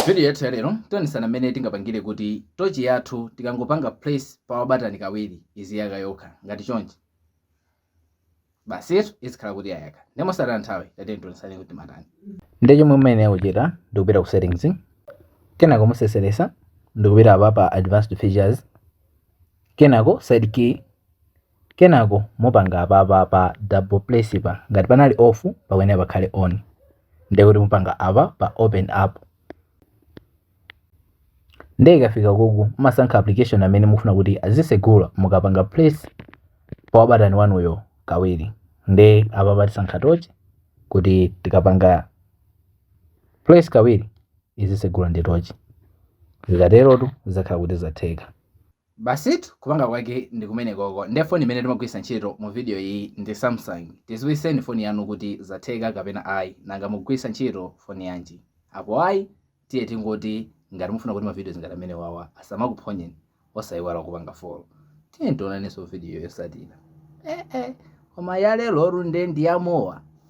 Video yathu ya lero tionesana mmene tingapangire kuti tochi yathu tikangopanga press power button kawiri iziyaka yokha ngati chonchi. Basitu, izikhala kuti yayaka. Ndiye mosataya nthawi, tatiyeni tionesane kuti matani. Ndiye chomwe mumayenera kuchita ndikupita ku settings, kenako museseresa ndikupita apa pa advanced features, kenako side key, kenako mupanga apapa pa double press pa. Ngati panali off, pakuyenera pakhale on. Ndiye kuti mupanga apa pa open app. Ndiye ikafika kuku, mumasankha application amene mufuna kuti azisegula mukapanga press power button wanuyo kawiri. Ndiye apa patisankha torch kuti tikapanga press kawiri izisegula ndi torch. Zikaterotu zikhala kuti zatheka. Basitu, kupanga kwake ndi kumene koko. Ndiye foni imene timagwiritsa ntchito mu video iyi ndi Samsung. Tiziwiseni foni yanu kuti zatheka kapena ayi. Nanga mugwiritsa ntchito foni yanji? Apo ayi, tiye tingoti ngati mufuna kuti mavidiyo ngati amene wawa asamakuphonyeni, osayiwala kupanga follow. Tiye tionanenso video yotsatira. Eh eh, koma ya leroru nde ndiyamowa.